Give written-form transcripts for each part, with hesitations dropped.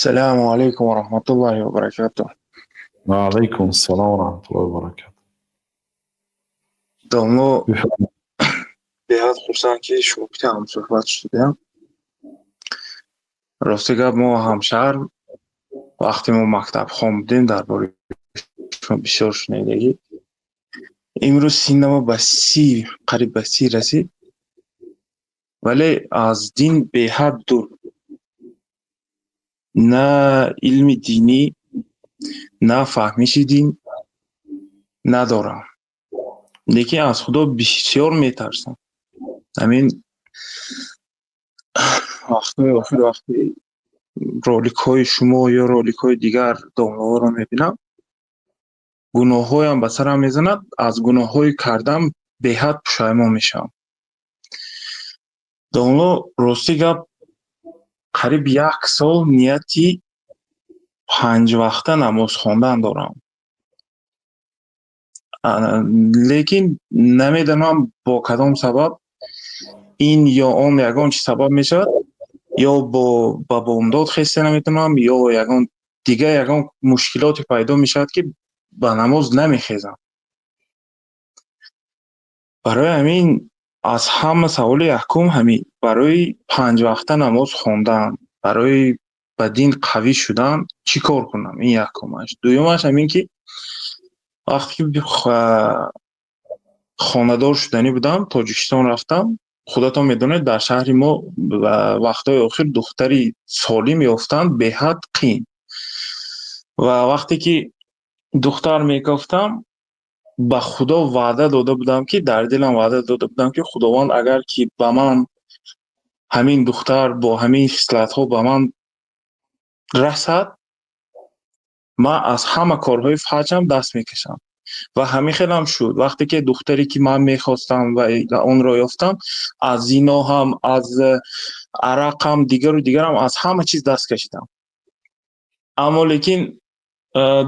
Ассалому алайкум ва раҳматуллоҳи ва баракатуҳ. Ва алайкум ассалом ва раҳматуллоҳи ва баракатуҳ. Домло, беҳад хурсанд, ки шумо ки ҳамсӯҳбат шудем. Рости гап, мо ҳамшаҳр, вақте мо мактабхон будем, дар бораи шумо бисёр шунидагӣ. Имрӯз синнамо ба 30, қариб ба 30 расид, вале аз дин беҳад дур. На илми динӣ, на фаҳмиши дин надорам, лекин аз Худо бисёр метарсам. Ҳамин вақтҳои охир, вақте роликҳои шумо ё роликҳои дигар домлаҳоро мебинам, гуноҳҳоям ба сарам мезанад, аз гуноҳҳои кардам беҳад пушаймон мешавам. Домло, рости гап, қариб як сол нияти панҷвақта намоз хондан дорам, лекин намедонам, бо кадом сабаб, ин ё он ягон чи сабаб мешавад, ё бо ба бомдод хеста наметавонам, ё ягон дигар ягон мушкилоте пайдо мешавад, ки ба намоз намехезам. Барои ҳамин аз ҳама саволи якум ҳамин: барои панҷвақта намоз хондан, барои ба дин қавӣ шудан чӣ кор кунам? Ин якумаш. Дуюмаш ҳамин, ки вақте ки хонадор шуданӣ будам, Тоҷикистон рафтам. Худатон медонед, дар шаҳри мо вақтҳои охир духтари солим ёфтан беҳад қиин. Ва вақте ки духтар мекофтам, ба Худо ваъда дода будам, ки дар дилам ваъда дода будам, ки Худованд агар ки ба ман ҳамин духтар бо ҳамин хислатҳо ба ман расад, ман аз ҳама корҳои фаҷам даст мекашам. Ва ҳамин хелам шуд. Вақте ки духтаре, ки ман мехостам ва онро ёфтам, аз зино ҳам, аз арақам, дигару дигарам, аз ҳама чиз даст кашидам. Аммо лекин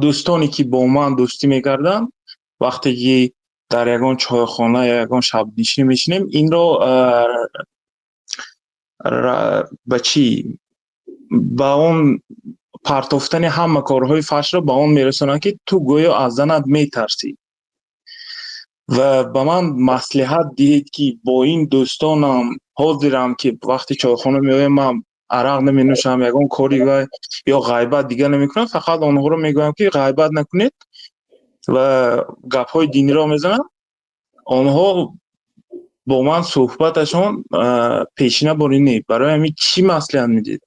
дӯстоне, ки бо ман дӯстӣ мекарданд, вақте ки дар ягон чойхона ё ягон шабнишинӣ мешинем, инро ба чӣ, ба он партофтани ҳама корҳои фаҳшро ба он мерасонанд, ки ту гӯё аз занат метарсӣ. Ва ба ман маслиҳат диҳед, ки бо ин дӯстонам ҳозирам, ки вақти чойхона меоям, ман арақ наменӯшам, ягон кори ё ғайбат дигар намекунам, фақат онҳоро мегӯям, ки ғайбат накунед, ва гапҳои диниро мезанам. Онҳо бо ман суҳбаташон пешина бори не. Барои ҳамин чӣ маслиҳат медиҳед?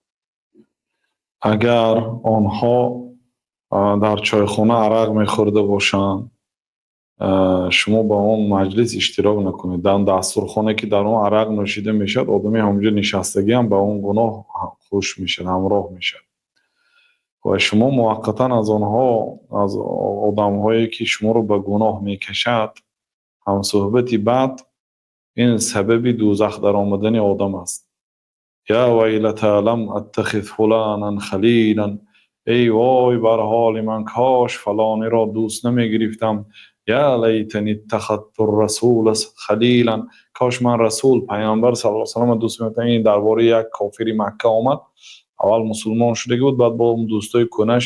Агар онҳо дар чойхона арақ мехӯрда бошанд, шумо ба он маҷлис иштирок накунед. Дар дастурхоне, ки дар он арақ нӯшида мешавад, одами ҳамонҷо нишастагиам ба он гуноҳ хуш мешавад, ҳамроҳ мешавад. Ва шумо муваққатан аз онҳо, аз одамҳое, ки шуморо ба гуноҳ мекашад, ҳамсӯҳбати бад ин сабаби дӯзах даромадани одам аст. يا ويلتى لم أتخذ فلانا خليلا. Эй вой бар ҳоли ман, кош фалониро дӯст намегирифтам. يا ليتني اتخذت الرسول خليلا. Кош ман расул, паёмбар саллаллоҳу алайҳи васаллам дӯст мемонам. Ин дар бораи як кофири Макка омад. Аввал мусулмон шудагӣ буд, баъд бо дӯстои кӯнаш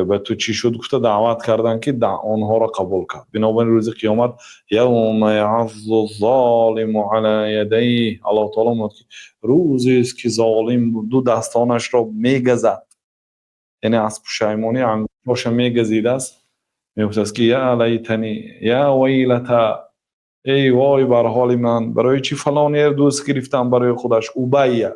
ба ту чӣ шуд гуфта даъват карданд, ки онҳоро қабул кард. Бинобар ин рӯзи қиёмат يوم يعض الظالم على يديه, Аллоҳ таоло мегӯяд, ки рӯзест, ки золим ду дастонашро мегазад, яъне аз пушаймонӣ ангуштоша мегазидааст, мегуфтааст, ки يا ليتني، يا ويلتى, эй вой бар ҳоли ман, барои чӣ фалонеро дӯст гирифтам барои худаш, Убайя,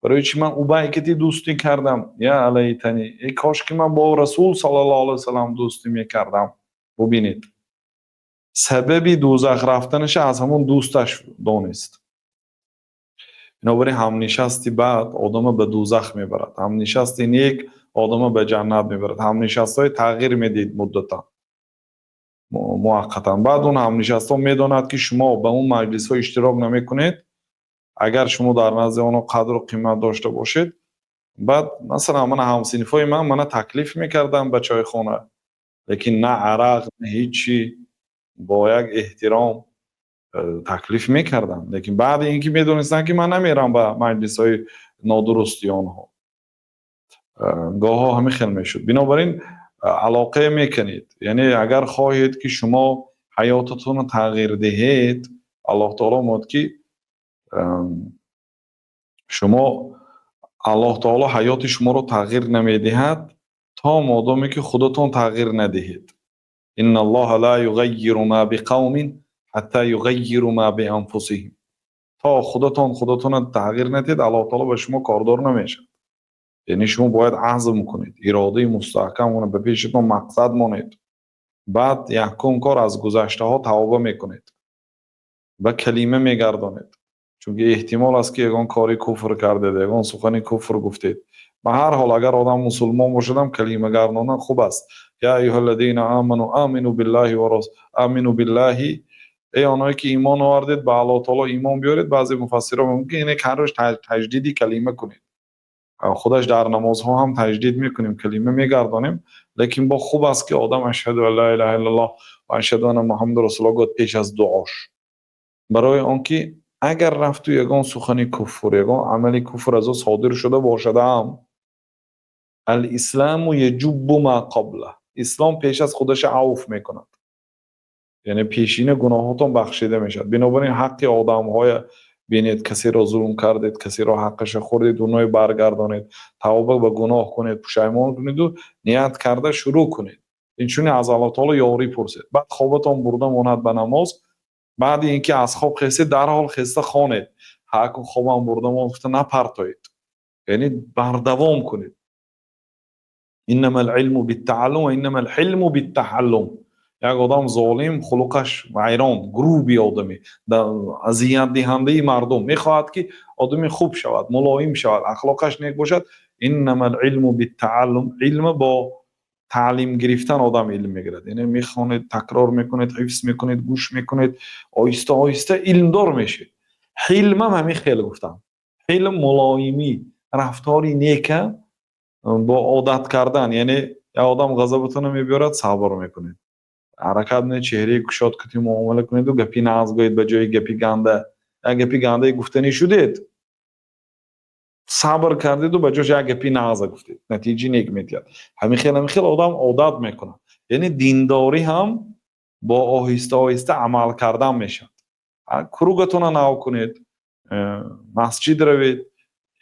барои чӣ ман Убай кати дӯстӣ кардам, يا ليتني, эй кош ки ман бо расул саллаллоҳу алайҳи васаллам дӯстӣ мекардам. Бубинед, сабаби дӯзах рафтанаша аз ҳамон дӯсташ донист. Бинобар ин ҳамнишасти бад одама ба дӯзах мебарад, ҳамнишасти нек одама ба ҷаннат мебарад. Ҳамнишастҳои тағйир медиҳед муддатан, муваққатан. Баъд он ҳамнишастҳо медонад, ки шумо ба он маҷлисҳо иштирок намекунед. Агар шумо дар назди онҳо қадру қимат дошта бошед, баъд масалан мана ҳамсинфҳои ман мана таклиф мекарданд ба чойхона, лекин на арақ, на ҳечи, бо як эҳтиром таклиф мекарданд, лекин баъди ин ки медонистанд, ки ман намерам ба маҷлисҳои нодурусти онҳо. Гоҳҳо ҳамин хел мешуд. Бинобар ин алоқае мекунед, яъне агар хоҳед, ки шумо ҳаётатонро тағйир диҳед, Аллоҳ таоло мегӯяд, ки шумо, Аллоҳ таоло ҳаёти шуморо тағйир намедиҳад, то модоме ки худатон тағйир надиҳед. إن الله لا يغير ما بقوم حتى يغيروا ما بأنفسهم. То худатон худатонро тағйир надиҳед, Аллоҳ таоло ба шумо кордор намешавад. Яъне шумо бояд азм кунед, иродаи мустаҳкам кунед, ба пешатон мақсад монед. Баъд якум кор аз гузаштаҳо тавба мекунед, ба калима мегардонед, чунки эҳтимол аст, ки ягон кори куфр кардед, ягон сухани куфр гуфтед. Ба ҳар ҳол, агар одам мусулмон бошадам, калима гардондан хуб аст. يا أيها الذين آمنوا آمنوا بالله آمنوا بالله. Эй оное ки имон овардед, ба Аллоҳ таоло имон биёред. Баъзе муфассиро мумкин ине ҳар рӯз таҷдиди калима кунед. Худаш дар намозҳо ҳам таҷдид мекунем, калима мегардонем, лекин бо хуб аст, ки одам أشهد أن لا إله إلا الله وأشهد أن محمدا رسول الله гӯяд пеш аз дуош, барои он ки агар рафту ягон сухани куфр, ягон амали куфр аз ӯ содир шуда бошадаам, الإسلام يجب ما قبله. Ислом пеш аз худаша авф мекунад, яъне пешина гуноҳотон бахшида мешавад. Бинобар ин ҳаққи одамҳоя бинед, касеро зулм кардед, касеро ҳаққаша хӯрдед, уное баргардонед, тавба ба гуноҳ кунед, пушаймон кунеду ният карда шурӯъ кунед. Инчунин аз Аллоҳ таоло ёрӣ пурсед. Баъд хобатон бурда монад ба намоз, баъди ин ки аз хоб хестед, дарҳол хеста хонед. Ҳакун хобам бурда монд гуфта напартоед, яъне бардавом кунед. إنما العلم بالتعلم وإنما الحلم بالتحلم. Як одам золим, хулуқаш вайрон, грубый одаме, азиятдиҳандаи мардум, мехоҳад, ки одами хуб шавад, мулоим шавад, ахлоқаш нек бошад. إنما العلم بالتعلم. Илма бо таълим гирифтан одам илм мегирад. Яъне мехонед, такрор мекунед, ҳифз мекунед, гӯш мекунед, оҳиста оҳиста илмдор мешед. Ҳилмам ҳамин хел гуфтам. Ҳилм мулоимӣ, рафтори нека бо одат кардан. Яъне як одам ғазабатонро мебиёрад, сабр мекунед, ҳаракат мекунед, чеҳраи кушод кути муомила кунеду гапи нағз гӯед ба ҷои гапи ганда. Як гапи гандае гуфтанӣ шудед, сабр кардеду ба ҷош як гапи нағза гуфтед, натиҷаи нек медиҳад. Ҳамин хел одам одат мекунад. Яъне диндорӣ ҳам бо оҳиста оҳиста амал кардан мешавад. Круг атонро нав кунед, масҷид равед,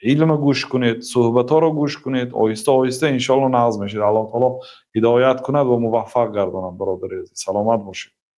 илма гӯш кунед, суҳбатҳоро гӯш кунед, оҳиста оҳиста иншоалло нағз мешавад. Аллоҳ таоло ҳидоят кунад ва муваффақ гардонад, бародари азиз, саломат бошед.